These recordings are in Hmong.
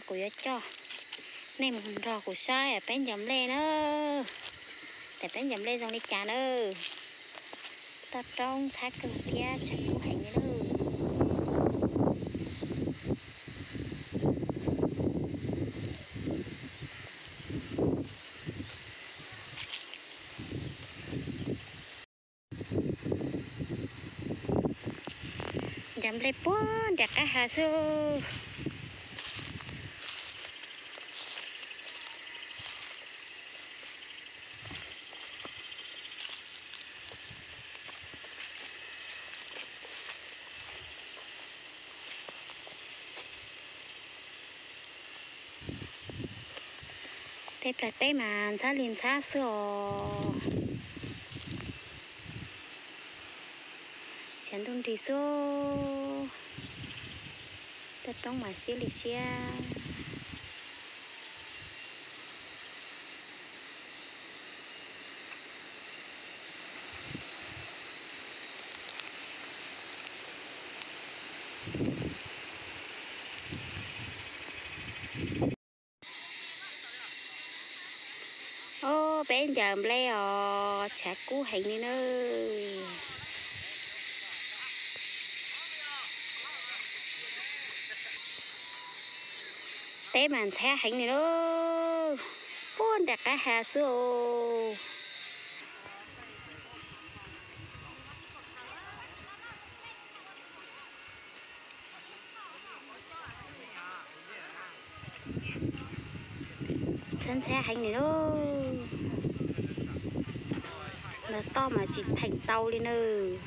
Kuv yuav coj nej mus nrog kuv saib peb ncov nplej na, tias peb ncov nplej zoo li cas na. Toj roob ntxhab kawg thiab tshav kub heev li na. Ncov nplej puag nram qab hav xwb. Tej plaws teb mas ntxhab li ntxhab xwb os. Tshav ntuj nrig xwb, toj roob mas siab li siab. Ob, peb ncov nplej os, tshav kub heev li na. Teb mas ntxhab heev li lauj, puag nram qab hav xwb os. Ntxhab ntxhab heev li lauj, ntog toj mas tsis theem tau li nawb.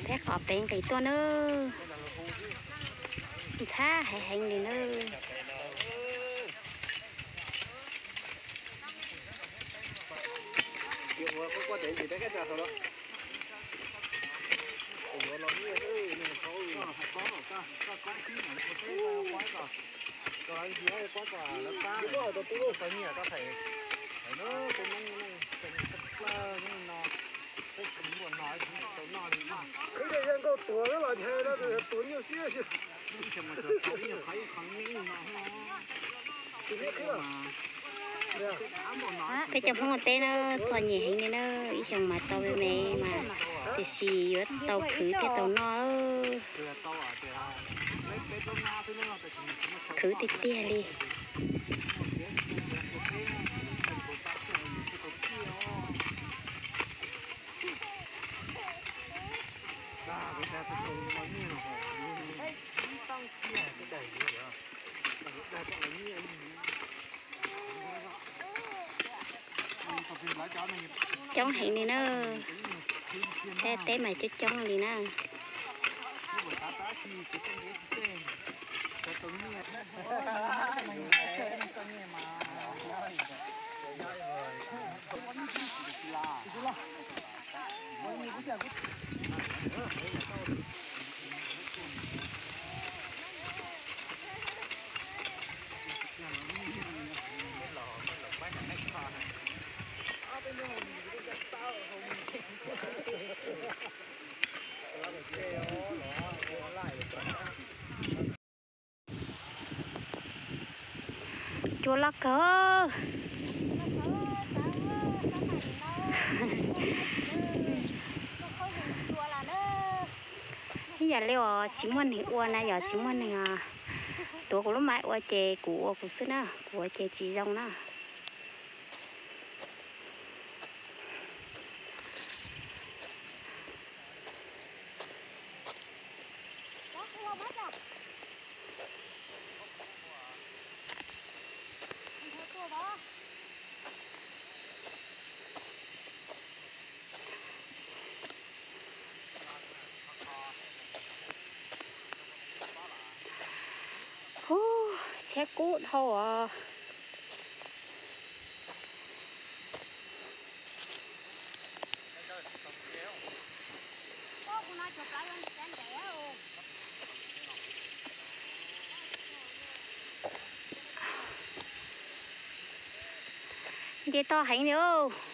Peb qhov peb nqis tuaj nawb, ntxhab heev heev li nawb. Peb cov Hmoob ua teb na, txom nyem heev li na, ib xyoos mas tau me me mas tiam sis yuav tau khwv thiaj tau noj. Khwv tiag tiag li. Coob heev li na, tej teb mas coob coob li na. Cua loj kawg. Ib yam li uas tsis muaj neeg ua na, yog tsis muaj neeg tuav kuv lub maiv ua ces kuv ua kuv xwb na, kuv ua ces tsis zoo na. Thiab kub dhau os. Nce toj heev li os.